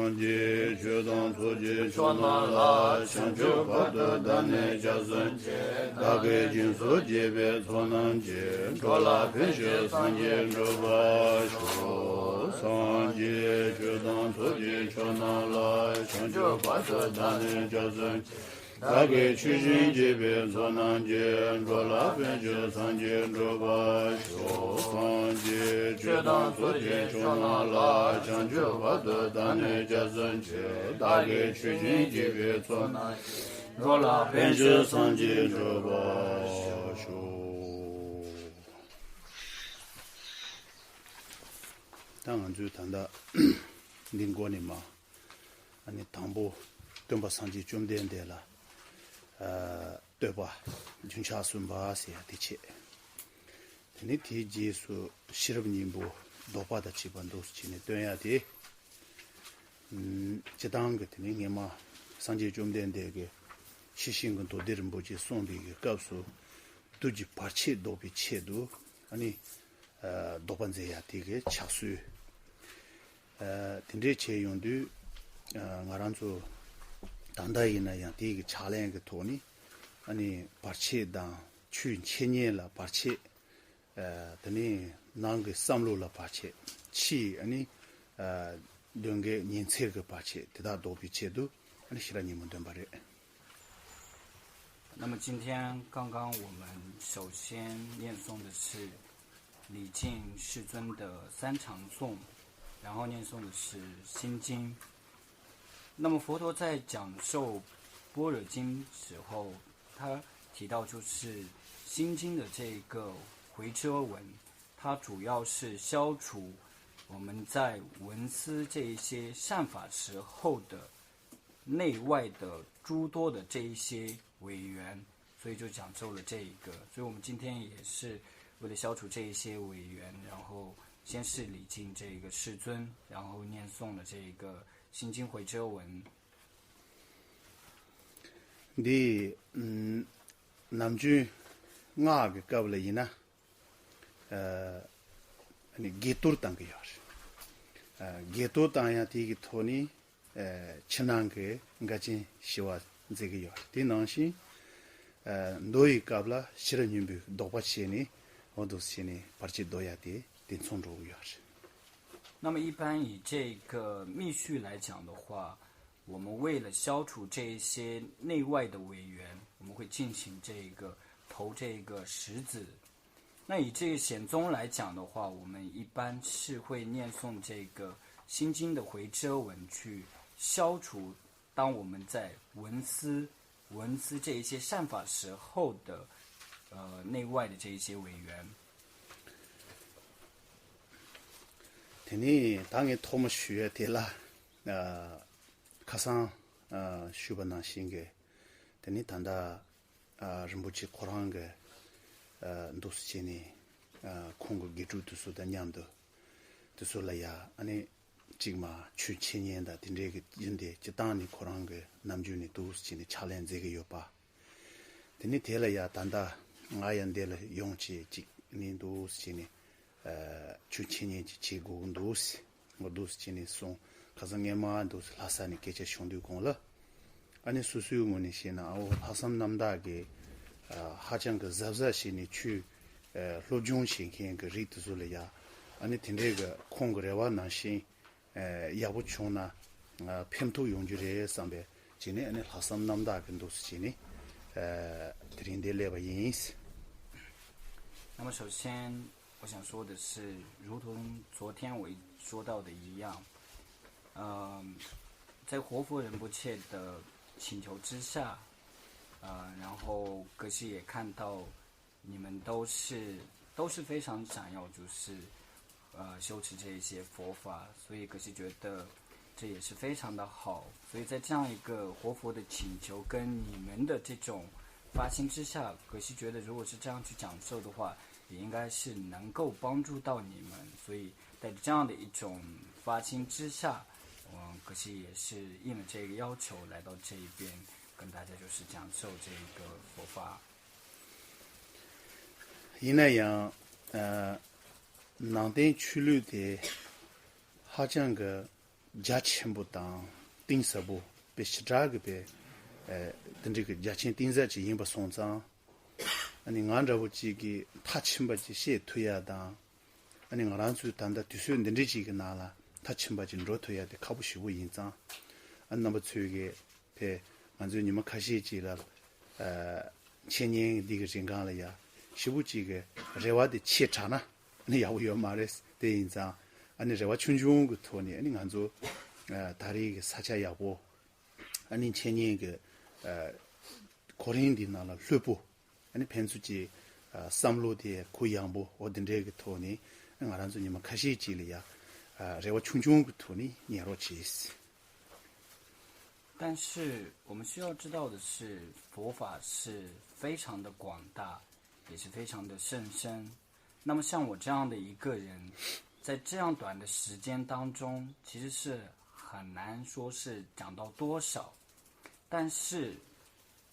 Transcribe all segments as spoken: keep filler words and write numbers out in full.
སངས་རྒྱས་ཆོས་དང་ཚོགས་ཀྱི་མཆོག་རྣམས་ལ། བྱང་ཆུབ་བར་དུ་བདག་ནི་སྐྱབས་སུ་མཆི། བདག་གིས་སྦྱིན་སོགས་བགྱིས་པའི་ཚོགས་རྣམས་ཀྱིས། འགྲོ་ལ་ཕན་ཕྱིར་སངས་རྒྱས་འགྲུབ་པར་ཤོག་སངས་རྒྱས་ཆོས་དང་ཚོགས་ཀྱི་མཆོག་རྣམས་ལ། བྱང་ཆུབ་བར་དུ་བདག་ནི་སྐྱབས་སུ་མཆི། བདག་གིས་ཆོས་བཞིན་བགྱིས་པའི་ཚོགས་རྣམས་ཀྱིས། འགྲོ་ལ་ཕན་ཕྱིར་སངས་རྒྱས་འགྲུབ་པར་ཤོག་སངས་རྒྱས་ཆོས་དང་ཚོགས་ཀྱི་མཆོག་རྣམས་ལ། བྱང་ཆུབ་བར་དུ་བདག་ནི་སྐྱབས་སུ་མཆི། བདག་གིས་ཆོས་བཞིན་བགྱིས་པའི་ཚོགས་རྣམས་ཀྱིས། འགྲོ་ལ་ཕན་ཕྱིར་སངས་རྒྱས་འགྲུབ་པར་ཤོག་ད་ང་ཚོས་ད་ལྟ་འདི་འགོ་ནས་མ། ཨ་ནི་དང་པོ་སྟོན་པ་སངས་རྒྱས་བཅོམ་ལྡན་འདས་ལ་ཨ་བསྟོད་པ་རྒྱུན་ཆགས་གསུམ་པ་ཟེར་ཡ་དེ་བྱས། དེ་ནས་དེའི་རྗེས་སུ་ཤེས་རབ་སྙིང་པོ་བཟློག་པ་དང་བཅས་པ་འདུག་སེ་བྱས་ནས་སྟོན་ཡ་དེ། ཨུམ། སྤྱིར་བཏང་གི་དེ་ནས་སྔས་མ་སངས་རྒྱས་བཅོམ་ལྡན་འདས་ཀྱིས་ཤེར་ཕྱིན་གྱི་མདོ་སྡེ་རིན་པོ་ཆེ་གསུངས་པའི་གི་སྐབས་སུ་བདུད་ཀྱི་བར་ཆད་བཟློག་པའི་ཆེད་དུ་ཨ་ནི། ཨ་བཟློག་པ་མཛད་ཡ་དེ་གི་ཕྱག་སྲོལ། ཨ་དེ་འདྲས་བྱས་ཡོང་དུས། ཨ་ང་རང་ཚོ་ད་ལྟ་ཡིན་ན་ཡང་དེ་གི་ཕྱག་ལེན་གི་ཐོག་ནས་ཨ་ནི་བར་ཆད་དང་ཆོས་འཆད་ཉན་ལ་བར་ཆད། ཨ་དེ་ནས་ནང་གི་བསམ་བློ་ལ་བར་ཆད། ཕྱིའི་ཨ་ནི་ཨ་གདོན་བགེགས་ཉེན་ཚེར་གྱི་བར་ཆད་དེ་དག་བཟློག་པའི་ཆེད་དུ་ཨ་ནི་ཤེས་རབ་སྙིང་པོ་འདོན་པ་རེད། 那么今天刚刚我们首先念诵的是礼敬世尊的三长颂，然后念诵的是心经。那么佛陀在讲授般若经时候，他提到就是心经的这个回车文，它主要是消除我们在闻思这一些善法时候的内外的诸多的这一些违缘，所以就讲授了这一个。所以我们今天也是为了消除这一些违缘，然后先是礼敬这个世尊，然后念诵了这个心经回车文。འདི། ཨུམ། ནམ་རྒྱུན་སྔགས་ཀྱི་སྐབས་ལ་ཡིན་ན། ཨ་ནི་དགྱེས་གཏོར་བཏང་གི་ཡོད་རེད། ཨ་དགྱེས་གཏོར་བཏང་ཡང་དེ་གི་ཐོག་ནས་ཨ་ཕྱི་ནང་གི་འགལ་རྐྱེན་ཞི་བ་མཛད་ཀྱི་ཡོད་རེད། དེ་ནང་བཞིན་ཨ་མདོ་ཡི་སྐབས་ལ་ཤེས་རབ་སྙིང་པོའི་བཟློག་པ་བྱས་ནས་འོ་འདུག་སེ་བྱས་ནས་བར་ཆད་བཟློག་ཡ་དེ་དེ་མཚུངས་འགྲོ་གི་ཡོད་རེད། 那么一般以这个密续来讲的话，我们为了消除这一些内外的违缘，我们会进行这个投这个石子。那以这个显宗来讲的话，我们一般是会念诵这个心经的回车文，去消除当我们在闻思闻思这一些善法时候的呃内外的这一些违缘。དེ་ནས་ད་ངས་ཐོག་མ་ཞུ་ཡ་དེ་ལ་ཨ་ཁ་སང་ཨ་ཞུས་པ་ནང་བཞིན་གྱི། དེ་ནས་ད་ལྟ་ཨ་རིན་པོ་ཆེ་ཁོ་རང་གི་ཨ་འདུག་སེ་བྱས་ནས་ཨ་ཁོང་གི་དགེ་ཕྲུག་དེ་ཚོ་དང་མཉམ་དུ་དེ་ཚོ་ལ་ཡ་ཨ་ནི་གཅིག་མ་ཆོས་འཆད་ཉན་དང་དེ་འདྲའི་གི་ཡིན་ཏེ་སྤྱིར་བཏང་ནས་ཁོ་རང་གི་ནམ་རྒྱུན་ནས་འདུག་སེ་བྱས་ནས་ཕྱག་ལེན་མཛད་ཀྱི་ཡོད་པ། དེ་ནས་དེ་ལ་ཡ་ད་ལྟ་ང་ཡང་འདི་ལ་ཡོང་བྱས་གཅིག་ནས་འདུག་སེ་བྱས་ནས་ཨ་ཆོས་འཆད་ཉན་ཅིག་བྱེད་དགོས་ཀྱི་འདུག་སེ། ངོ་འདུག་སེ་བྱས་ནས་སོང་། ཁ་སང་སྔས་མ་འདུག་སེ་ལྷ་ས་ནས་སྐད་ཆ་བྱུང་དུས་གོང་ལ། ཨ་ནི་སོ་སོའི་ངོས་ནས་བཤད་ན་ཨ་འོ་ལྷག་བསམ་རྣམ་དག་གིས་ཨ་ཧ་ཅང་གི་གཟབ་གཟབ་བྱས་ནས་ཆོས་ཨ་སློབ་སྦྱོང་བྱེད་མཁན་གྱི་རིགས་དེ་ཚོ་ལ་ཡ་ཨ་ནི་དེ་འདྲའི་གི་ཁོང་གི་རེ་བ་ནང་བཞིན་ཨ་ཡག་པོ་བྱུང་ན་ཨ་ཕན་ཐོགས་ཡོང་རྒྱུ་རེད་བསམ་པའི་བྱས་ནས་ཨ་ནི་ལྷག་བསམ་རྣམ་དག་གིས་འདུག་སེ་བྱས་ནས་ཨ་དེ་རིང་འདིར་སླེབས་པ་ཡིན། 那么首先，我想说的是，如同昨天我说到的一样，嗯，在活佛仁波切的请求之下，呃，然后可是也看到你们都是都是非常想要就是呃修持这一些佛法，所以可是觉得这也是非常的好。所以在这样一个活佛的请求跟你们的这种发心之下，可是觉得如果是这样去讲授的话，也应该是能够帮助到你们。所以带着这样的一种发心之下，嗯，可是也是应了这个要求来到这一边，跟大家就是讲授这个佛法。 ཡིན་ན་ཡང་ཨ་ནང་བསྟན་ཆོས་ལུགས་དེ་ཧ་ཅང་གི་ རྒྱ་ཆེན་པོ་དང་གཏིང་ཟབ་པོ་དཔེ་ཞེ་དྲག་གི་དཔེ་ཨ་དེ་འདྲའི་གི་རྒྱ་ཆེན་གཏིང་ཟབ་ཅིག་ཡིན་པ་སོང་ཙང་། ཨ་ནི་ང་འདྲ་བོ་ཅིག་གིས་མཐའ་ཕྱིན་པ་ཅིག་བཤད་ཐུབ་ཡ་དང་། ཨ་ནི་ང་རང་ཚོའི་ད་ལྟ་དུས་ཚོད་འདི་འདྲའི་ཅིག་གི་ནང་ལ་མཐའ་ཕྱིན་པ་ཅིག་འགྲོ་ཐུབ་ཡ་དེ་ཁག་པོ་ཞེ་པོ་ཡིན་ཙང་། ཨ་རྣམ་པ་ཚོས་གི་ཕེ་ང་ཚོའི་ཉི་མ་ཁ་ཤས་ཅིག་ལ་ཨ་འཆད་ཉན་འདི་གི་རིང་གང་ལ་ཡ་ཞེ་པོ་ཅིག་གི་རེ་བ་དེ་ཆེ་དྲགས་ན་ཨ་ནི་ཡག་པོ་ཡོད་མ་རེད། དེ་ཡིན་ཙང་ཨ་ནི་རེ་བ་ཆུང་ཆུང་གི་ཐོག་ནས་ཨ་ནི་ང་ཚོ་ཨ་ད་རེས་ཀྱི་ས་ཆ་ཡག་པོ། ཨ་ནི་འཆད་ཉན་གྱི་ཨ་གོ་རིམ་འདི་ནང་ལ་ལྷོད་པོ། ཨ་ནི་ཕན་ཚུན་གྱི་ཨ་བསམ་བློ་དེ་གུ་ཡངས་པོ་འོ་དེ་འདྲའི་གི་ཐོག་ནས་ང་རང་ཚོ་ཉི་མ་ཁ་ཤས་ཅིག་ལ་ཡ་ཨ་རེ་བ་ཆུང་ཆུང་གི་ཐོག་ནས་ཉན་རོགས་བྱེད། 但是我们需要知道的是，佛法是非常的广大，也是非常的甚深。那么像我这样的一个人，在这样短的时间当中，其实是很难说是讲到多少。但是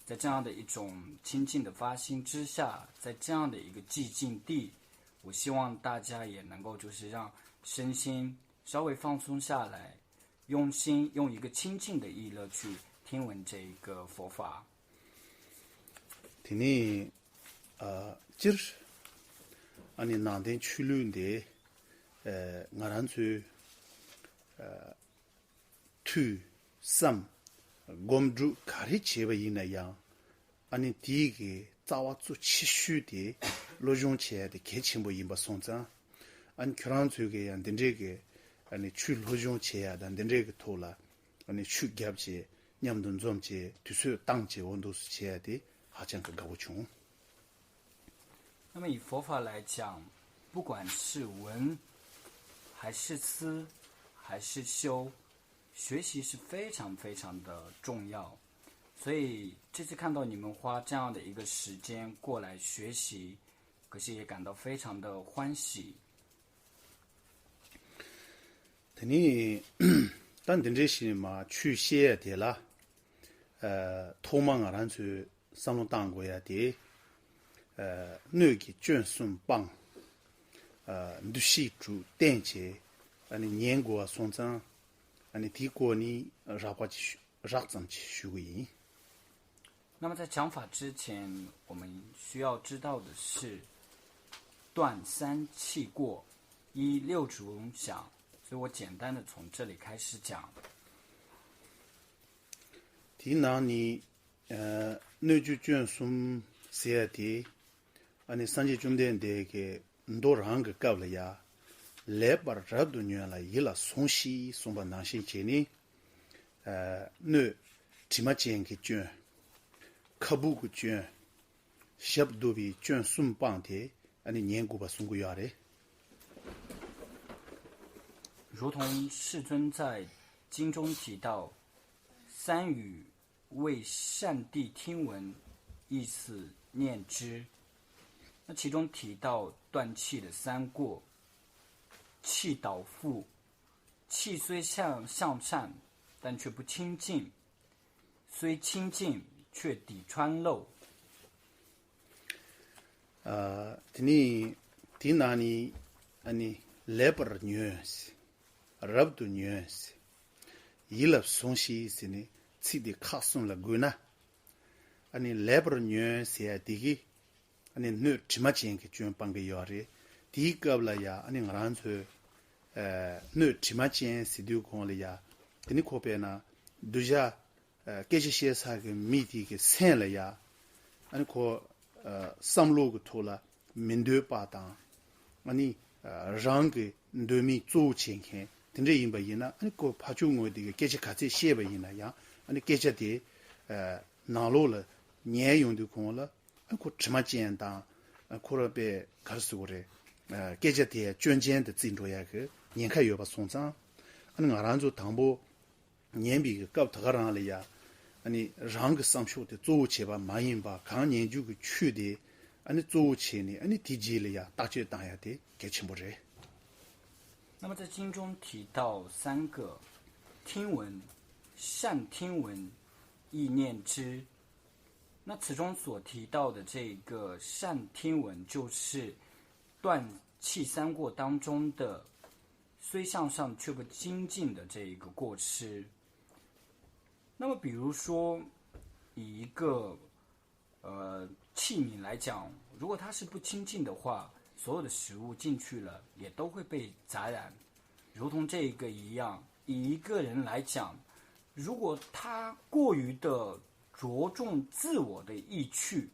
在这样的一种清净的发心之下，在这样的一个寂静地，我希望大家也能够就是让身心稍微放松下来，用心用一个清净的意乐去听闻这一个佛法。དེ་ནས་ཨ་སྤྱིར་ཨ་ནི་ནང་བསྟན་ཆོས་ལུགས་འདི་ཨ་ང་རང་ཚོའི་ཨ་ཐོས་བསམ་སྒོམ་སྒྲུབ་ག་རེ་བྱས་པ་ཡིན་ན་ཡང་། ཨ་ནི་དེའི་གི་རྩ་བ་གཙོ་ཆེ་ཤོས་དེ་སློབ་སྦྱོང་བྱེད་ཡ་དེ་གལ་ཆེན་པོ་ཡིན་པ་སོང་ཙང་། ཨ་ནི་ཁྱོད་རང་ཚོས་གི་ཡང་འདི་འདྲའི་གི་ཨ་ནི་ཆོས་སློབ་སྦྱོང་བྱེད་ཡ་དང་འདི་འདྲའི་གི་ཐོག་ལ་ཨ་ནི་ཆོས་རྒྱབ་བྱས་མཉམ་དུ་འཛོམས་བྱས་དུས་ཚོད་བཏང་བྱས་འོ་འདུག་སེ་བྱེད་ཡ་དེ་ཧ་ཅང་གི་དགའ་པོ་བྱུང་། 那么以佛法来讲，不管是闻还是思还是修，学习是非常非常的重要。所以这次看到你们花这样的一个时间过来学习，可是也感到非常的欢喜。 དེ་ནས་ད་འདི་འདྲའི་ཞིག་མ་ཆོས་བཤད་ཡ་དེ་ལ་ཨ་ཐོག་མ་ང་རང་ཚོས་བསམ་བློ་བཏང་དགོས་ཡ་དེ་ཨ་སྣོད་ཀྱི་སྐྱོན་གསུམ་སྤངས། ཨ་འདུ་ཤེས་དྲུག་བརྟན་བྱས་ཨ་ནི་ཉན་དགོས་པ་སོང་ཙང་ཨ་ནི་དེའི་སྐོར་ནི་རགས་པ་ཅིག་ཞུ་རགས་ཙམ་ཅིག་ཞུ་གི་ཡིན། 那么在讲法之前，我们需要知道的是断三气过，依六种想，所以我简单的从这里开始讲。 དེའི་ནང་ནས་ཨ་སྣོད་ཀྱི་སྐྱོན་གསུམ་ཟེར་ཡ་དེ་ཨ་ནི་སངས་རྒྱས་བཅོམ་ལྡན་འདས་ཀྱིས་མདོ་རང་གི་སྐབས་ལ་ཡ། ལེགས་པར་རབ་ཏུ་ཉོན་ལ་ཡིད་ལ་ཟུངས་ཤིག་གསུངས་པ་ནང་བཞིན་བྱས་ནས་ཨ་སྣོད་དྲི་མ་ཅན་གྱི་སྐྱོན། ཁ་སྦུབ་ཀྱི་སྐྱོན། ཞབས་རྡོལ་བའི་སྐྱོན་གསུམ་སྤངས་ཏེ་ཨ་ནི་ཉན་དགོས་པ་གསུང་གི་ཡོད་རེད། 如同世尊在经中提到，三语为善谛听闻，意思念之。那其中提到断气的三过，气倒覆，气虽向向善，但却不清净，虽清净，却底穿漏。 ཨ་དེ་ནི་དེའི་ནང་ནས་ཨ་ནི་ལེགས་པར་ཉོན། རབ་ཏུ་ཉོན། ཡིད་ལ་ཟུངས་ཤིག་ཟེར་ནས་ཚིག་དེ་ཁག་གསུམ་ལ་བགོས་ན། ཨ་ནི་ལེགས་པར་ཉོན་ཟེར་ཡ་དེ་གིས་ཨ་ནི་སྣོད་དྲི་མ་ཅན་གྱི་སྐྱོན་སྤང་གི་ཡོད་རེད། དེའི་སྐབས་ལ་ཡ་ཨ་ནི་ང་རང་ཚོས་ཨ་སྣོད་དྲི་མ་ཅན་ཟེར་དུས་གོང་ལ་ཡ་དེ་ནི་ཁོ་པས་ན་གདུལ་བྱ། སྐད་ཆ་བཤད་ས་གི་མི་དེ་གི་སེམས་ལ་ཡ། ཨ་ནི་ཁོ་བསམ་བློ་གི་ཐོག་ལ་མི་འདོད་པ་དང་། ཨ་ནི་རང་གི་འདོད་མི་གཙོ་བོ་བྱེད་མཁན་དེ་འདྲ་ཡིན་པ་ཡིན་ན་ཨ་ནི་ཁོ་ཕར་ཕྱོགས་ངོས་དེ་གི་སྐད་ཆ་ག་ཚད་བཤད་པ་ཡིན་ན་ཡང་ཨ་ནི་སྐད་ཆ་དེ་ནང་ལོགས་ལ་ཉན་ཡོང་དུས་གོང་ལ་ཨ་ཁོ་དྲི་མ་ཅན་དང་ཁོ་ར་པས་ག་རེ་ཟེར་དགོས་རེད། སྐད་ཆ་དེ་སྐྱོན་ཅན་དུ་བརྩིས་འགྲོ་ཡ་གི་ཉེན་ཁ་ཡོད་པ་སོང་ཙང་ཨ་ནི་ང་རང་ཚོ་དང་པོ། ཉན་པའི་གི་སྐབས་ད་ག་རང་ལ་ཡ། ཨ་ནི་རང་གི་བསམ་ཕྱོགས་དེ་གཙོ་བོ་བྱེད་པ་མ་ཡིན་པ་གང་ཉན་རྒྱུ་གི་ཆོས་དེ་ཨ་ནི་གཙོ་བོ་བྱས་ནས་ཨ་ནི་དེ་རྗེས་ལ་ཡ་བརྟག་དཔྱད་བཏང་ཡ་དེ་གལ་ཆེན་པོ་རེད། 那么在经中提到三个听闻，善听闻，意念之。那此中所提到的这个善听闻，就是断气三过当中的虽向上却不精进的这一个过失。那么，比如说，以一个呃器皿来讲，如果它是不清净的话，所有的食物进去了也都会被杂染，如同这一个一样。以一个人来讲，如果他过于的着重自我的意趣，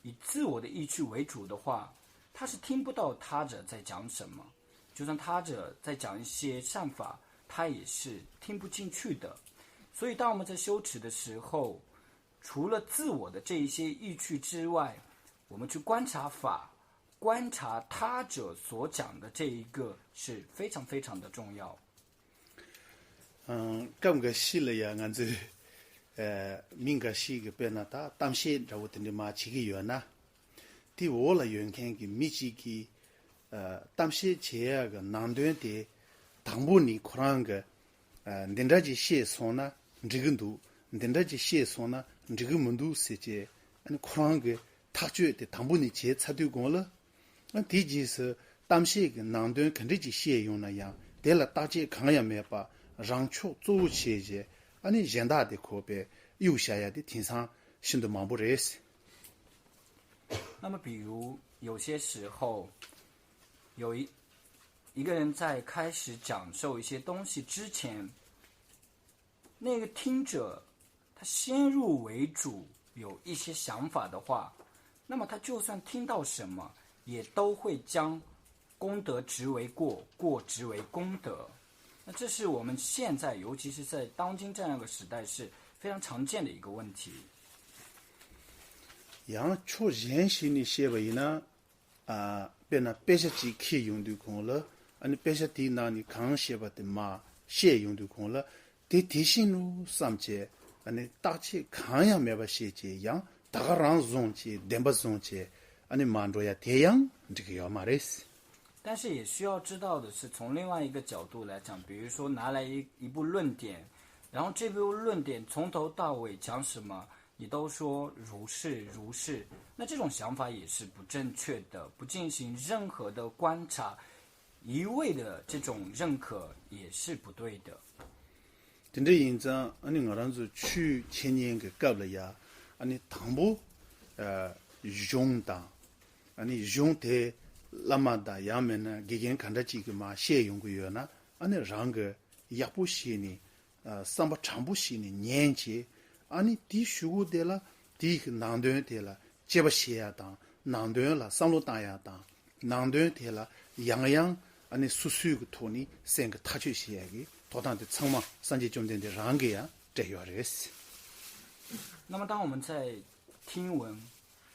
以自我的意趣为主的话，他是听不到他者在讲什么。就算他者在讲一些善法，他也是听不进去的。所以，当我们在修持的时候，除了自我的这一些意趣之外，我们去观察法，观察他者所讲的这一个是非常非常的重要。 སྐབས་འགའ་ཤས་ལ་ཡང་ང་ཚོས་མི་འགའ་ཤས་ཀྱིས་དཔེར་ན་ད་གཏམ་བཤད་འདྲ་བོ་དེ་འདྲ་མར་བྱེད་ཀྱི་ཡོད་ན། དེ་འོག་ལ་ཡོད་མཁན་གྱི་མི་གཅིག་གིས་གཏམ་བཤད་བྱེད་ཡག་གི་ནང་དོན་དེ་དང་པོ་ནི་ཁོ་རང་གི་འདི་འདྲ་ཅིག་བཤད་སོང་ན་འགྲིག་གི་འདུག་འདི་འདྲ་ཅིག་བཤད་སོང་ན་འགྲིག་གི་མི་འདུག་ཟེར་བྱས་ཨ་ནི་ཁོ་རང་གི་ཐག་གཅོད་དེ་དང་པོ་ནི་བྱས་ཚར་དུས་གོང་ལ། དེའི་རྗེས་སུ་གཏམ་བཤད་ཀྱི་ནང་དོན་ག་འདྲ་ཅིག་བཤད་ཡོང་ན་ཡང་དེ་ལ་བརྟག་དཔྱད་གང་ཡང་མེད་པར་རང་ཕྱོགས་གཙོ་བོ་བྱས་རྗེས་ཨ་ནི་གཞན་དག་དེ་ཁོ་པས་གཡུག་བཞག་ཡ་དེ་དེང་སང་ཤིན་ཏུ་མང་པོ་རེད། 那么，比如有些时候，有一一个人在开始讲授一些东西之前，那个听者他先入为主，有一些想法的话，那么他就算听到什么，也都会将功德执为过，过执为功德。那这是我们现在，尤其是在当今这样一个时代，是非常常见的一个问题。 ཡང་ཕྱོགས་གཞན་ཞིག་ནས་བཤད་པ་ཡིན་ན། དཔེར་ན་དཔེ་ཆ་གཅིག་འཁྱེར་ཡོང་དུས་གོང་ལ་ཨ་ནི་དཔེ་ཆ་དེའི་ནང་ནས་གང་བཤད་པ་དེ་མར་བཤད་ཡོང་དུས་གོང་ལ་དེ་དེ་བཞིན་ནོ་བསམ་བྱས་ཨ་ནི་བརྟག་དཔྱད་གང་ཡང་མེད་པ་བཤད་བྱས་ཡང་ད་ག་རང་བཟུང་བྱས་བདེན་པ་བཟུང་བྱས་ཨ་ནི་མར་འགྲོ་ཡ་དེ་ཡང་འགྲིག་གི་ཡོད་མ་རེད། 但是也需要知道的是，从另外一个角度来讲，比如说拿来一一部论点，然后这部论点从头到尾讲什么，你都说如是如是，那这种想法也是不正确的，不进行任何的观察，一味的这种认可也是不对的。 དེ་འདྲ་ཡིན་ཙང་ཨ་ནི་ང་རང་ཚོ་ཆོས་འཆད་ཉན་གྱི་སྐབས་ལ་ཡ་ཨ་ནི་དང་པོ་གཞུང་དང་ཨ་ནི་གཞུང་དེ་བླ་མ་དང་ཡང་མིན་ན་དགེ་རྒན་ག་འདྲ་ཅིག་གིས་མར་བཤད་ཡོང་གི་ཡོད་ན་ཨ་ནི་རང་གི་ཡག་པོ་ཤེས་ནས་བསམ་པ་དྲང་པོ་ཤེས་ནས་ཉན་བྱས་ཨ་ནི་དེའི་གཞུག་གུ་དེ་ལ་དེའི་ནང་དོན་དེ་ལ་དཔྱད་པ་བྱེད་ཡ་དང་ནང་དོན་ལ་བསམ་བློ་བཏང་ཡ་དང་། ནང་དོན་དེ་ལ་ཡང་ཡང་ཨ་ནི་སོ་སོའི་གི་ཐོག་ནས་སེམས་ཀྱི་ཐག་གཅོད་བྱེད་ཡ་གི་ཐོབ་ཐང་དེ་ཚང་མ་སངས་རྒྱས་བཅོམ་ལྡན་འདས་རང་གིས་ཡང་སྤྲད་ཡོད་རེད། 那么，当我们在听闻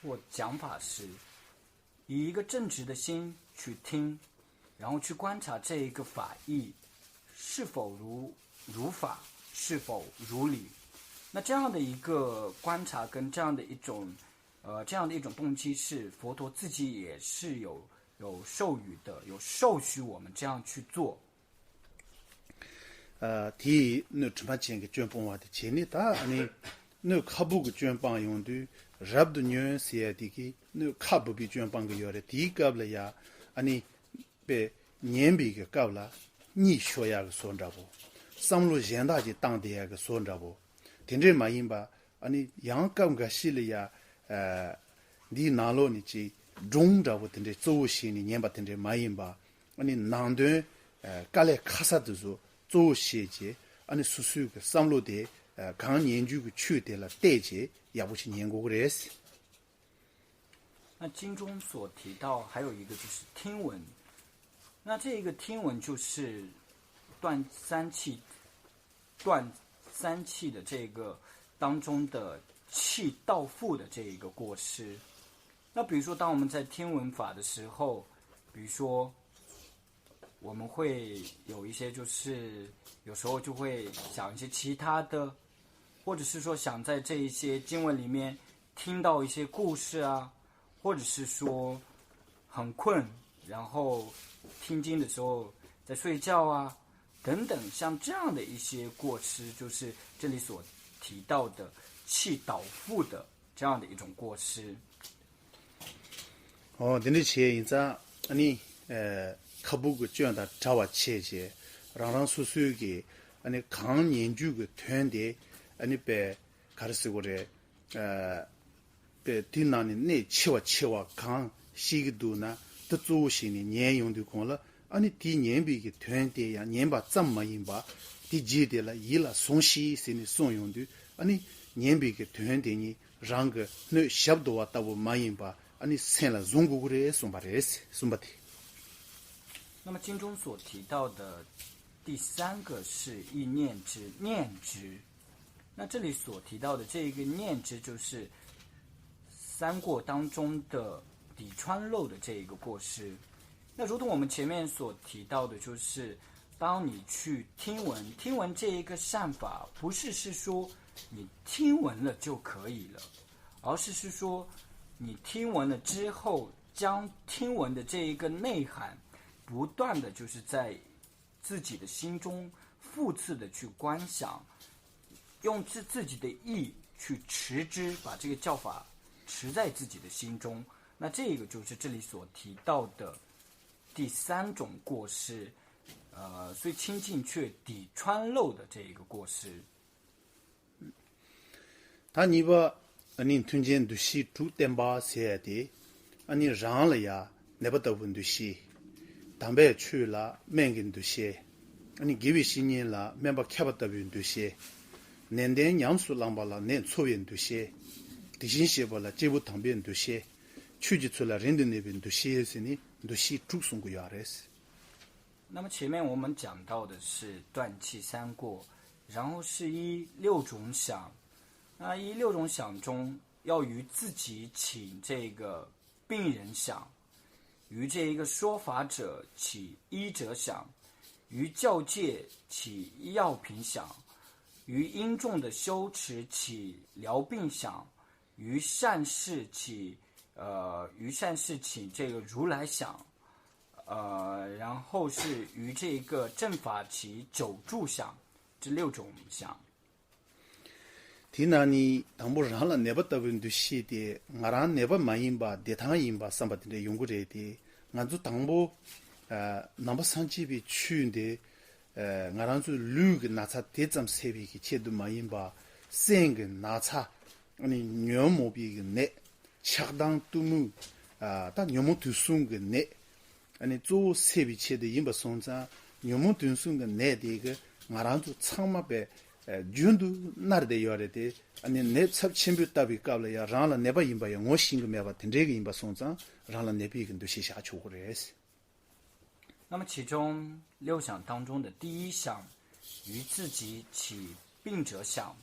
或讲法时，以一个正直的心去听，然后去观察这一个法义是否如如法，是否如理。那这样的一个观察跟这样的一种呃，这样的一种动机是佛陀自己也是有有授予的，有授许我们这样去做。 དེའི་སྣོད་དྲི་མ་ཅན་གྱི་སྐྱོན་སྤོང་བ་དེ་བྱས་ནས་ད་ཨ་ནི་སྣོད་ཁ་སྦུབ་ཀྱི་སྐྱོན་སྤང་ཡོང་དུས་རབ་ཏུ་ཉོན་ཟེར་ཡ་དེ་གིས་སྣོད་ཁ་སྦུབ་པའི་སྐྱོན་སྤང་གི་ཡོད་རེད། དེའི་སྐབས་ལ་ཡ་ཨ་ནི་དཔེ་ཉན་པའི་གི་སྐབས་ལ་གཉིད་ཤོར་ཡ་གི་བཟོ་འདྲ་བོ། བསམ་བློ་གཞན་དག་ཅིག་བཏང་བསྡད་ཡ་གི་བཟོ་འདྲ་བོ། དེ་འདྲས་མ་ཡིན་པ། ཨ་ནི་ཡང་སྐབས་འགའ་ཤས་ལ་ཡ། འདིའི་ནང་ལོགས་ནས་ཅིག་སྒྲུང་འདྲ་བོ་དེ་འདྲའི་གཙོ་བོ་བྱས་ནས་ཉན་པ་དེ་འདྲའི་མ་ཡིན་པ། ཨ་ནི་ནང་དོན་དཀའ་ལས་ཁག་ས་དེ་ཚོ་གཙོ་བོ་བྱས་བྱས་ཨ་ནི་སོ་སོའི་གི་བསམ་བློ་དེ་གང་ཉན་རྒྱུ་གི་ཆོས་དེ་ལ་གཏད་བྱས་ཡག་པོ་ཞིག་ཉན་དགོས་ཀྱི་རེད། 那经中所提到还有一个就是听闻，那这一个听闻就是断三气，断三气的这个当中的气到腹的这一个过失。那比如说，当我们在听闻法的时候，比如说我们会有一些就是有时候就会想一些其他的，或者是说想在这一些经文里面听到一些故事啊，或者是说很困，然后听经的时候在睡觉啊，等等，像这样的一些过失，就是这里所提到的气倒腹的这样的一种过失。 ཨོ་དེ་འདྲ་བྱས་ཡིན་ཙང་ཨ་ནི་ཨ་ ཁ་སྦུག་གི་སྐྱོན་དང་འདྲ་བ་བྱས་བྱས་རང་རང་སོ་སོའི་གི་ཨ་ནི་གང་ཉན་རྒྱུ་གི་དོན་དེ་ཨ་ནི་པས་ག་རེ་ཟེར་དགོས་རེད། ཨ་པས་དེ་ནང་ནས་གནད་ཆེ་བ་ཆེ་བ་གང་ཤེས་ཀྱི་འདུག་ན་དེ་གཙོ་བོ་བྱས་ནས་ཉན་ཡོང་དུས་གོང་ལ་ཨ་ནི་དེ་ཉན་པའི་གི་དོན་དེ་ཡང་ཉན་པ་ཙམ་མ་ཡིན་པ་དེ་རྗེས་དེ་ལ་ཡིད་ལ་ཟུངས་ཤིག་ཟེར་ནས་གསུངས་ཡོང་དུས་ཨ་ནི་ཉན་པའི་གི་དོན་དེ་ཉིད་རང་གི་སྣོད་ཞབས་རྡོལ་བ་ལྟ་བུ་མ་ཡིན་པ་ཨ་ནི་སེམས་ལ་བཟུང་དགོས་ཀྱི་རེད་གསུངས་པ་རེད། གསུངས་པ་དེ། 那么经中所提到的第三个是意念之念之，那这里所提到的这一个念之，就是三过当中的抵穿漏的这一个过失。那如同我们前面所提到的，就是当你去听闻，听闻这一个善法，不是是说你听闻了就可以了，而是是说你听闻了之后，将听闻的这一个内涵，不断的就是在自己的心中复次的去观想，用自自己的意去持之，把这个教法持在自己的心中。那这个就是这里所提到的第三种过失，呃，虽清净却抵穿漏的这一个过失。 ད་གཉིས་པ་ཨ་ནི་མཐུན་རྐྱེན་འདུ་ཤེས་དྲུག་བསྟེན་པ་ཟེར་ཡ་དེ་ཨ་ནི་རང་ལ་ཡ་ནད་པ་ལྟ་བུའི་འདུ་ཤེས། དམ་པའི་ཆོས་ལ་སྨན་གྱི་འདུ་ཤེས། ཨ་ནི་དགེ་བའི་བཤེས་གཉེན་ལ་སྨན་པ་མཁས་པ་ལྟ་བུའི་འདུ་ཤེས། ནན་ཏན་ཉམས་སུ་བླངས་པ་ལ་ནད་འཚོ་བའི་འདུ་ཤེས། དེ་བཞིན་གཤེགས་པ་ལ་སྐྱེས་བུ་དམ་པའི་འདུ་ཤེས། ཆོས་ཀྱི་ཚུལ་ལ་རིང་དུ་གནས་པའི་འདུ་ཤེས་ཟེར་ནས་འདུ་ཤེས་དྲུག་གསུང་གི་ཡོད་རེད། 那么前面我们讲到的是断气三过，然后是依六种想。那依六种想中，要于自己起这个病人想，于这一个说法者起医者想，于教戒起药品想，于因众的修持起疗病想，于善事起呃于善事起这个如来想，呃，然后是于这个正法起久住想，这六种想。 དེ་ནང་ནས་དང་པོ་རང་ལ་ནད་པ་ལྟ་བུའི་འདུ་ཤེས་དེ་ང་རང་ནད་པ་མ་ཡིན་པ་བདེ་ཐང་ཡིན་པ་བསམ་པ་དེ་འདྲ་ཡོང་གི་རེད་དེ། ང་ཚོ་དང་པོ་ནང་པ་སངས་རྒྱས་པའི་ཆོས་འདི་ང་རང་ཚོའི་ལུས་ཀྱི་ན་ཚ་དེ་ཙམ་སེལ་བའི་གི་ཆེད་དུ་མ་ཡིན་པ། སེམས་ཀྱི་ན་ཚ་ཨ་ནི་ཉོན་མོངས་པའི་གི་ནད། ཆགས་སྡང་གཏི་མུག་ད་ཉོན་མོངས་དུག་གསུམ་གྱི་ནད། ཨ་ནི་གཙོ་བོ་སེལ་བའི་ཆེད་དུ་ཡིན་པ་སོང་ཙང་ཉོན་མོངས་དུག་གསུམ་གྱི་ནད་དེ་གི་ང་རང་ཚོ་ཚང་མ་པས་རྒྱུན་དུ་མནར་བསྡད་ཡོད་རེད་དེ། ཨ་ནི་ནད་ཚབས་ཆེན་པོས་བཏབ་པའི་སྐབས་ལ་ཡང་རང་ལ་ནད་པ་ཡིན་པ་ཡང་ངོ་ཤེས་ཀྱི་མེད་པ་དེ་འདྲའི་གི་ཡིན་པ་སོང་ཙང་རང་ལ་ནད་པའི་གི་འདུ་ཤེས་བཞག་ཆོག་གི་རེད། 那么其中六想当中的第一想，于自己起病者想。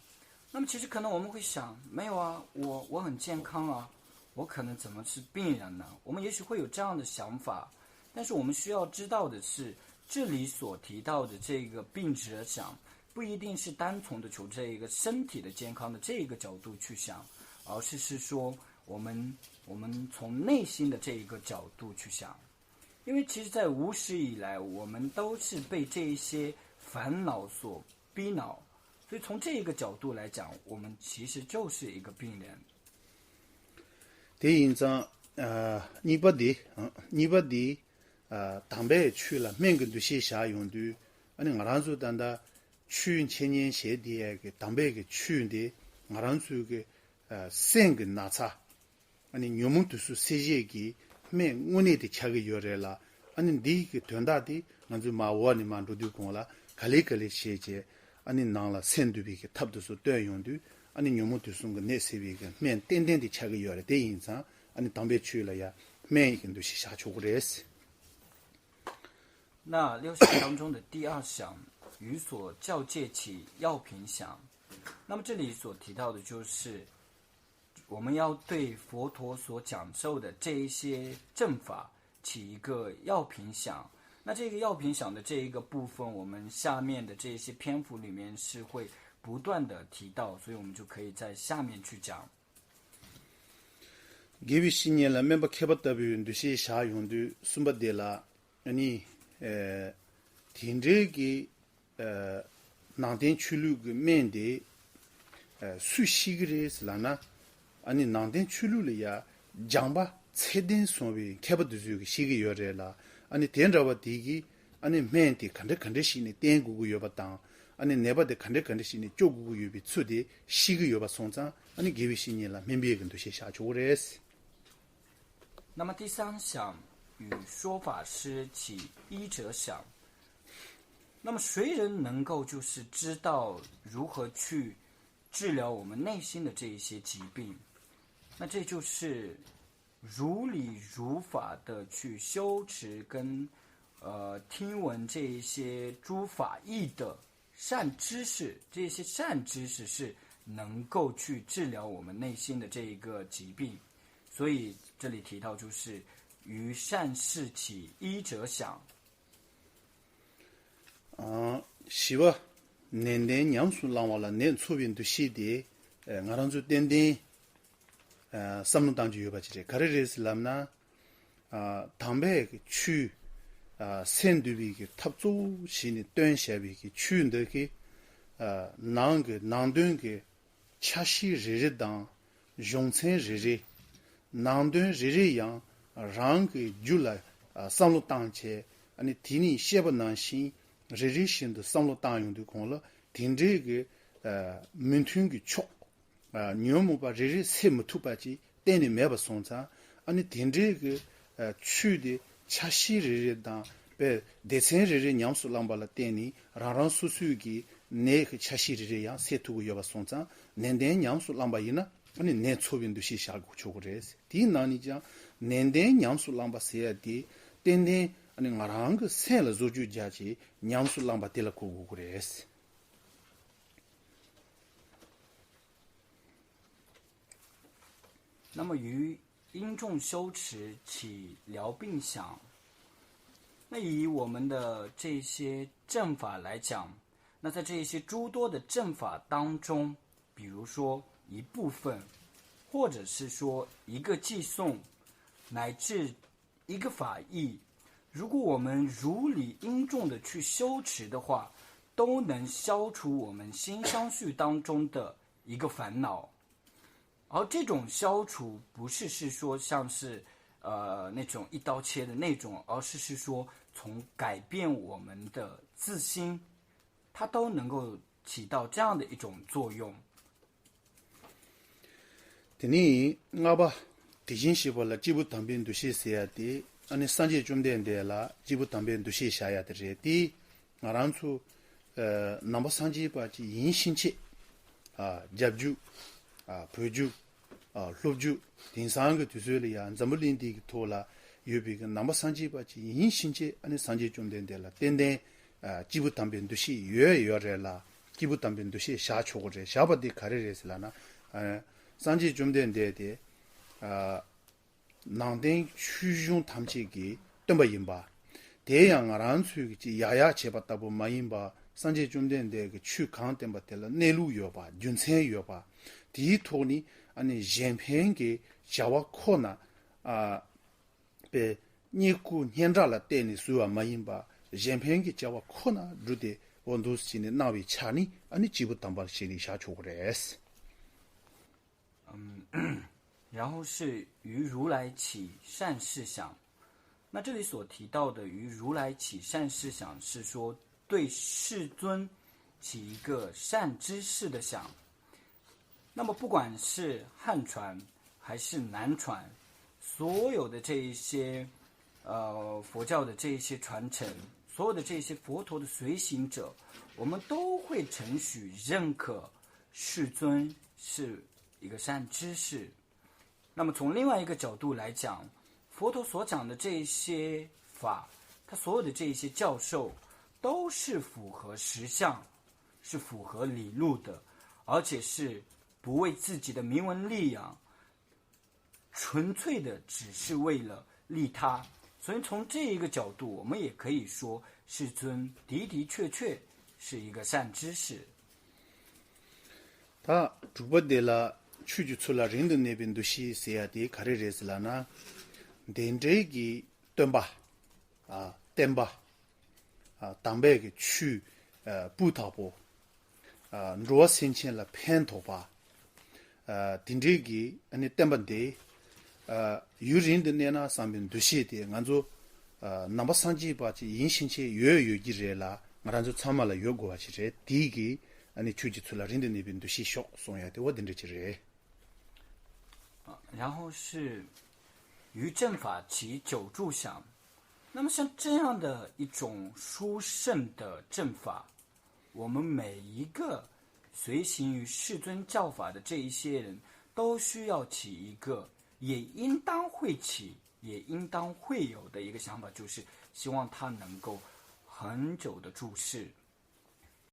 那么其实可能我们会想，没有啊，我我很健康啊，我可能怎么是病人呢？我们也许会有这样的想法，但是我们需要知道的是，这里所提到的这个病者想，不一定是单从的从这一个身体的健康的这一个角度去想，而是是说我们我们从内心的这一个角度去想。 因为其实，在无始以来，我们都是被这一些烦恼所逼恼，所以从这一个角度来讲，我们其实就是一个病人。 དེ་ཡིན་ཙང་གཉིས་པ་འདི་གཉིས་པ་འདི་དམ་པའི་ཆོས་ལ་སྨན་གྱི་འདུ་ཤེས་བཞག་ཡོང་དུས་ཨ་ནི་ང་རང་ཚོ་ད་ལྟ་ཆོས་འཆད་ཉན་བྱས་བསྡད་ཡས་ཀྱི་དམ་པའི་གི་ཆོས་འདི་ང་རང་ཚོའི་གི་སེམས་ཀྱི་ན་ཚ། ཨ་ནི་ཉོན་མོངས་དུག་གསུམ་སེལ་བྱེད་ཀྱི་སྨན་དངོས་གནས་དེ་ཆགས་ཀྱི་ཡོད་རེད་ལ། ཨ་ནི་འདིའི་གི་དོན་དག་དེ་ང་ཚོས་མར་འོག་ནས་མར་འགྲོ་དུས་གོང་ལ་ག་ལེ་ག་ལེ་བྱས་བྱས་ཨ་ནི་ནང་ལ་སེམས་འདུལ་བའི་གི་ཐབས་དེ་ཚོ་སྟོན་ཡོང་དུས་ཨ་ནི་ཉོན་མོངས་དུག་གསུམ་གྱི་ནད་སེལ་བའི་གི་སྨན་ཏན་ཏན་དེ་ཆགས་ཀྱི་ཡོད་རེད། དེ་ཡིན་ཙང་ཨ་ནི་དམ་པའི་ཆོས་ལ་ཡ་སྨན་ཡི་གི་འདུ་ཤེས་བཞག་ཆོག་གི་རེད། 那六想当中的第二想，于所教戒起药品想。那么这里所提到的就是，我们要对佛陀所讲授的这一些正法起一个药品想。那这个药品想的这一个部分，我们下面的这些篇幅里面是会不断的提到，所以我们就可以在下面去讲。 དགེ་བའི་བཤེས་གཉེན་ལ་སྨན་པ་མཁས་པ་ལྟ་བུའི་འདུ་ཤེས་བཞག་ཡོང་དུས་གསུམ་པ་དེ་ལ་ཨ་ནི་དེ་འདྲའི་གི་ནང་བསྟན་ཆོས་ལུགས་ཀྱི་སྨན་དེ་སུས་ཤེས་ཀྱི་རེད་ལབ་ན། ཨ་ནི་ནང་བསྟན་ཆོས་ལུགས་ལ་ཡ་སྦྱངས་པ་ཚད་ལྡན་སོང་བའི་མཁས་པ་དེ་ཚོས་ཀྱི་ཤེས་ཀྱི་ཡོད་རེད་ལ། ཨ་ནི་དེ་འདྲ་བ་དེ་གིས་ཨ་ནི་སྨན་དེ་ག་འདྲ་ག་འདྲ་ཞིག་ནས་བསྟེན་དགོས་ཀྱི་ཡོད་པ་དང་། ཨ་ནི་ནད་པ་དེ་ག་འདྲ་ག་འདྲ་ཞིག་ནས་སྐྱོབ་དགོས་ཀྱི་ཡོད་པའི་ཚུལ་དེ་ཤེས་ཀྱི་ཡོད་པ་སོང་ཙང་། ཨ་ནི་དགེ་བའི་བཤེས་གཉེན་ལ་སྨན་པའི་གི་འདུ་ཤེས་བཞག་ཆོག་གི་རེད།那么第三想，与说法师起医者想。那么谁人能够就是知道如何去治疗我们内心的这一些疾病？那这就是如理如法的去修持跟呃听闻这一些诸法义的善知识，这些善知识是能够去治疗我们内心的这一个疾病。所以这里提到就是与善事起医者想。ཨ། བཞི་པ། ནན་ཏན་ཉམས་སུ་བླང་བ་ལ་ནད་འཚོ་བའི་འདུ་ཤེས་དེ་ང་རང་ཚོས་ཏན་ཏན་བསམ་བློ་བཏང་རྒྱུ་ཡོད་པ་ཅིག་རེད། ག་རེ་རེད་ཟེར་ལབ་ན། དམ་པའི་གི་ཆོས། སེམས་འདུལ་བའི་གི་ཐབས་གཙོ་བོ་བྱས་ནས་སྟོན་བྱ་བའི་གི་ཆོས་འདི་གི་ནང་གི་ནང་དོན་གི་ཆ་ཤས་རེ་རེ་དང་། གཞུང་ཚན་རེ་རེ། ནང་དོན་རེ་རེ་ཡང་རང་གི་རྒྱུད་ལ་བསམ་བློ་བཏང་བྱས། ཨ་ནི་དེ་ནས་བཤད་པ་ནང་བཞིན་རེ་རེ་བཞིན་དུ་བསམ་བློ་བཏང་ཡོང་དུས་གོང་ལ་དེ་འདྲའི་གི་མི་མཐུན་གྱི་ཕྱོགས། ཉོན་མོངས་པ་རེ་རེ་སེལ་མི་ཐུབ་པ་ཅིག་གཏན་ནས་མེད་པ་སོང་ཙང་། ཨ་ནི་དེ་འདྲའི་གི་ཆོས་དེ་ཆ་ཤས་རེ་རེ་དང་། དཔེ་སྡེ་ཚན་རེ་རེ་ཉམས་སུ་བླངས་པ་ལ་བརྟེན་ནས་རང་རང་སོ་སོའི་གི་ནད་ཀྱི་ཆ་ཤས་རེ་རེ་ཡང་སེལ་ཐུབ་ཀྱི་ཡོད་པ་སོང་ཙང་། ནན་ཏན་ཉམས་སུ་བླངས་པ་ཡིན་ན་ཨ་ནི་ནད་འཚོ་བའི་འདུ་ཤེས་བཞག་དགོས་ཆོག་གི་རེད། དེའི་ནང་ནས་ཀྱང་ནན་ཏན་ཉམས་སུ་བླངས་པ་ཟེར་ཡ་དེ་ཏན་ཏན་ཨ་ནི་ང་རང་གི་སེམས་ལ་བཟོ་བཅོས་རྒྱག་བྱས་ཉམས་སུ་བླངས་པ་དེ་ལ་གོ་དགོས་ཀྱི་རེད། 那么与因众修持起疗病想。那以我们的这些正法来讲，那在这些诸多的正法当中，比如说一部分，或者是说一个偈颂，乃至一个法义，如果我们如理应众的去修持的话，都能消除我们心相续当中的一个烦恼。而这种消除不是是说像是呃那种一刀切的那种，而是是说从改变我们的自心，它都能够起到这样的一种作用。 དེ་ནས་ལྔ་པ། དེ་བཞིན་གཤེགས་པ་ལ་སྐྱེས་བུ་དམ་པའི་འདུ་ཤེས་ཟེར་ཡ་དེ་ཨ་ནི་སངས་རྒྱས་བཅོམ་ལྡན་འདས་ལ་སྐྱེས་བུ་དམ་པའི་འདུ་ཤེས་བཞག་ཡ་དེ་རེད་དེ། ང་རང་ཚོ་ནང་པ་སངས་རྒྱས་པ་ཅིག་ཡིན་ཕྱིན་ཆད། རྒྱ་བརྒྱུད། བོད་བརྒྱུད། སློབ་བརྒྱུད། དེང་སང་གི་དུས་ཚོད་ལ་ཡང་འཛམ་བུ་གླིང་འདི་གི་ཐོག་ལ་ཡོད་པའི་གི་ནང་པ་སངས་རྒྱས་པ་ཅིག་ཡིན་ཕྱིན་ཆད་ཨ་ནི་སངས་རྒྱས་བཅོམ་ལྡན་འདས་ལ་ཏན་ཏན་སྐྱེས་བུ་དམ་པའི་འདུ་ཤེས་ཡོད་ཡོད་རེད་ལ། སྐྱེས་བུ་དམ་པའི་འདུ་ཤེས་བཞག་ཆོག་གི་རེད། བཞག་པ་དེ་ག་རེ་རེད་ཟེར་ལབ་ན། སངས་རྒྱས་བཅོམ་ལྡན་འདས་དེ། ནང་བསྟན་ཆོས་གཞུང་ཐམས་ཅད་ཀྱི་སྟོན་པ་ཡིན་པ། དེ་ཡང་ང་རང་ཚོས་ཀྱི་ཡག་ཡག་བྱས་པ་ལྟ་བུ་མ་ཡིན་པ། སངས་རྒྱས་བཅོམ་ལྡན་འདས་ཀྱི་ཆོས་གང་བསྟན་པ་དེ་ལ་གནས་ལུགས་ཡོད་པ། རྒྱུ་མཚན་ཡོད་པ། དེའི་ཐོག་ནས་ཨ་ནི་གཞན་ཕན་གྱི་བྱ་བ་ཁོ་ན། ཨ། པའི་རྙེད་བཀུར་སྙན་གྲགས་ལ་བརྟེན་ནས་བཟོས་པ་མ་ཡིན་པ། གཞན་ཕན་གྱི་བྱ་བ་ཁོ་ན་བསྒྲུབས་ཏེ་འོ་འདུག་སེ་བྱས་ནས་གནང་བའི་ཆ་ནི་ཨ་ནི་སྐྱེས་བུ་དམ་པ་ཞིག་ནས་བཞག་ཆོག་གི་རེད། 然后是与如来起善事想。那这里所提到的与如来起善事想，是说对世尊起一个善知识的想。那么不管是汉传还是南传，所有的这一些呃佛教的这一些传承，所有的这些佛陀的随行者，我们都会承许认可世尊是一个善知识。那么从另外一个角度来讲，佛陀所讲的这一些法，他所有的这一些教授，都是符合实相，是符合理路的，而且是不为自己的名闻利养，纯粹的只是为了利他。所以从这一个角度，我们也可以说，世尊的的确确是一个善知识。 ད་དྲུག་པ་དེ་ལ་ཆོས་ཀྱི་ཚུལ་ལ་རིང་དུ་གནས་པའི་འདུ་ཤེས་ཟེར་ཡ་དེ་ག་རེ་རེད་ཟེར་ལབ་ན། དེ་འདྲའི་གི་སྟོན་པ། ཨ། བསྟན་པ། ཨ། དམ་པའི་གི་ཆོས། ཨ། སྤུས་དག་པོ། ཨ། འགྲོ་བ་སེམས་ཅན་ལ་ཕན་ཐོགས་པ། ཨ། དེ་འདྲའི་གི་ཨ་ནི་བསྟན་པ་འདི། ཨ། ཡུན་རིང་དུ་གནས་ན་བསམ་པའི་འདུ་ཤེས་དེ་ང་ཚོ། ནང་པ་སངས་རྒྱས་པ་ཅིག་ཡིན་ཕྱིན་ཆད་ཡོད་ཡོད་ཀྱི་རེད་ལ། ང་རང་ཚོ་ཚང་མ་ལ་ཡོད་དགོས་པ་ཅིག་རེད། དེའི་གི་ཨ་ནི་ཆོས་ཀྱི་ཚུལ་ལ་རིང་དུ་གནས་པའི་འདུ་ཤེས་ཤོག་གསུང་ཡ་དེ་བ་དེ་འདྲ་ཅིག་རེད། 然后是于正法起久住想。那么像这样的一种殊胜的正法，我们每一个随行于世尊教法的这一些人，都需要起一个，也应当会起，也应当会有的一个想法，就是希望他能够很久的住世。